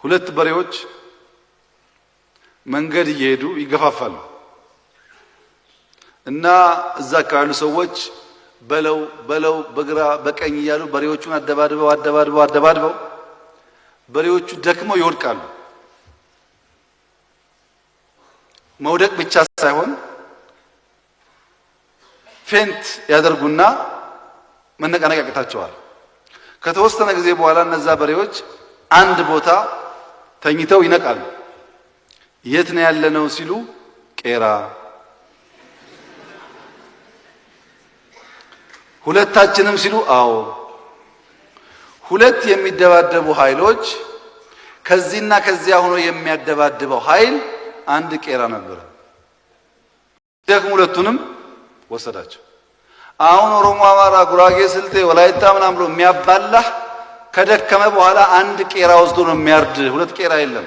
ሁለት በሬዎች መንገድ እየሄዱ ይገፋፋሉ እና እዛ አካባቢ ያሉ ሰዎች በለው በለው በግራ በቀኝ እያሉ በሬዎቹን አደባድበው አደባድበው አደባድበው በሬዎቹ ደክመው ይወድቃሉ። መውደቅ ብቻ ሳይሆን faint ያደርጉና መነቃነቅ ያቅታቸዋል። ከተወሰነ ጊዜ በኋላ እነዛ በሬዎች አንድ ቦታ ተኝተው ይነቃሉ። የት ነው ያለነው ሲሉ ቄራ። ሁለታችንም ሲሉ አዎ። ሁለት የሚደባደቡ ኃይሎች ከዚህና ከዚያ ሆኖ የሚያደባድበው ኃይል አንድ ቄራ ነበረ። ደግሞ ሁለቱንም ወሰዳቸው። አሁን ኦሮሞ፣ አማራ፣ ጉራጌ፣ ስልጤ፣ ወላይታ ምናምን ብሎ የሚያባላህ ከደከመ በኋላ አንድ ቄራ ወስዶ ነው የሚያርድ። ሁለት ቄራ የለም።